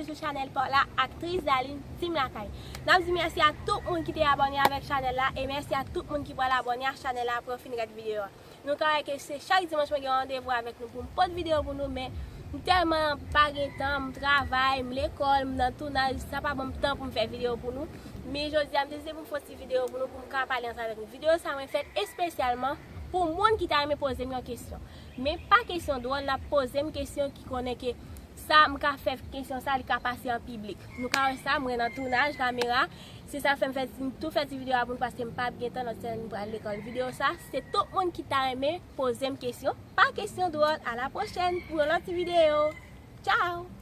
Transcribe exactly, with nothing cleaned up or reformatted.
sou chanèl pa w la, Aktris Darline Team Lakay. N ap di mèsi a tout moun ki te abòne avèk chanèl la, e mèsi a tout moun ki pral abòne a chanèl la apre w fin gade videyo a. Nou ka wè ke se chak dimanch mwen gen randevou avèk nou pou m pote videyo pou nou, men m tèlman pa gen tan, m travay, m lekòl, m nan tounaj, sa pa ban m tan pou m fè videyo pou nou. Men jodi a, m deside pou m fè yon ti videyo pou nou, pou m ka pale ansanm avèk nou. Videyo sa mwen fè espesyalman pou moun ki ta renmen poze m yon kesyon. Men pa kesyon dwòl, n ap poze m kesyon ki konnen ke sa m ka fè kesyon sa, li ka pase an piblik. Nou ka wè sa, mwen nan tounaj kamera. Se sa fè m fè ti, m tou fè ti videyo a pou nou paske m p ap gen tan lòt semèn m pral lekòl. Videyo sa, se tout moun ki ta renmen poze m kesyon. Pa kesyon dwòl, a la pwochèn pou yon lòt ti videyo. Tchao!